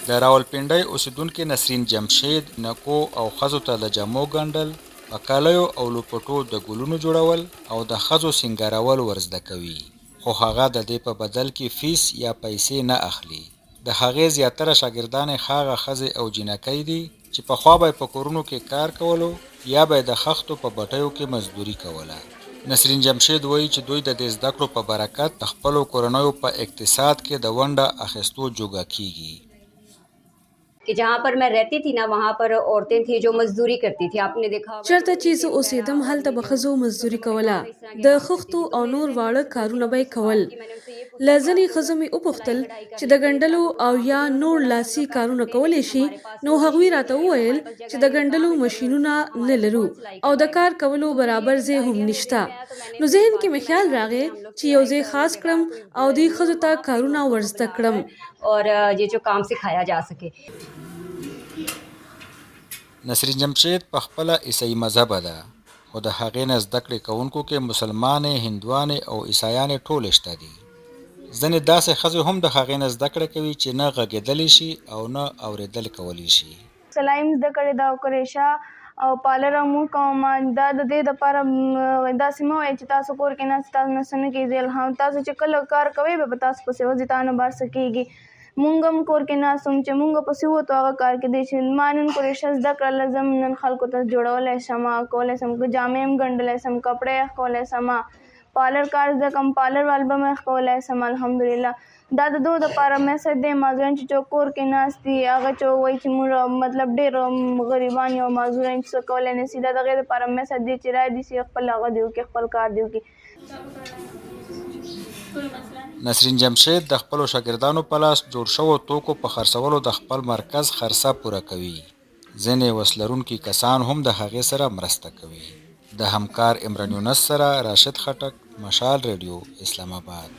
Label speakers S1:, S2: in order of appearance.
S1: د راولپنډۍ اوسېدونکې نسرین جمشید جینکو او ښځو ته د جامو ګنډل، په کالیو او لوپټو د ګلونو جوړول او د ښځو سینګارول ور زده کوي، خو هغه د دې په بدل کې فیس یا پیسې نه اخلي. د هغې زیاتره شاګردانې هغه ښځې او جینکۍ دي چې پخوا به یې په کورونو کې کار کولو یا به یې د خښتو په بټیو کې مزدوري کوله. نسرین جمشید وایي چې دوی د دې زده کړو په برکت د خپلو کورنیو په اقتصاد کې د ونډه اخیستو جوګه کیږي.
S2: कि जहाँ पर मैं रहती थी ना، वहाँ पर औरतें थी जो मजदूरी करती थी۔ आपने देखा होगा۔
S3: چرته چې زه اوسېدم، هلته به ښځو مزدوري کوله، د خښتو او نور واړه کارونه به یې کول. له ځینې ښځو مې وپوښتل چې د ګنډلو او یا نور لاسي کارونه کولی شي، نو هغوی راته وویل چې د ګنډلو مشینونه نه لرو او د کار کولو برابر ځای هم نشته. نو ذهن کې مې خیال راغی چې یو ځای خاص کړم او دې ښځو ته کارونه ورزده کړم.
S2: اور یہ جو کام سکھایا جا سکے۔
S1: نسرین جمشید په خپله عیسايي مذهبه ده، خو د هغې نه زده کړې کوونکو کې مسلمانې، هندوانې او عیسایانې ټولې شته دي. ځینې داسې ښځې هم د هغې نه زده کړې کوي چې نه غږېدلی شي او نه اورېدل کولی شي.
S4: سلایم زده کړې ده او کریشا او پارلر هم کوم. دا د دې دپاره داسې مه وایئ چې تاسو کور کې ناست، تاسو نه څه نه کېږي. الحمد، تاسو چې کله کار کوئ، بیا به تاسو پسې وځي، تا نه بهر څه کېږي. مونږ هم کور کې ناست وم، چې مونږ پسې ووتو هغه کار کې دی چې ما نن کریشا زده کړله، زه هم نن خلکو ته جوړولی شم، کولی شم، جامې هم ګنډلی شم، کپړې یې ښکولی شم، پارلر کار زده کوم، پارلر وال به مې ښکولی شم، الحمدلله. دا د دوی دپاره میسج دی، معذوران چې څوک کور کې ناست دي، هغه چې وایي چې موږ مطلب ډېر غریبان یو، معذوران چې څه کولی نه شي، دا د هغې دپاره میسج دی چې را دي شي، خپل هغه دې وکړي، خپل کار دې وکړي.
S1: نسرین جمشید د خپلو شاګردانو په لاس جوړ شوو توکو په خرڅولو د خپل مرکز خرڅه پوره کوي. ځینې وس لرونکي کسان هم د هغې سره مرسته کوي. د همکار عمران یونس سره راشد خټک، مشال ریډیو، اسلام آباد.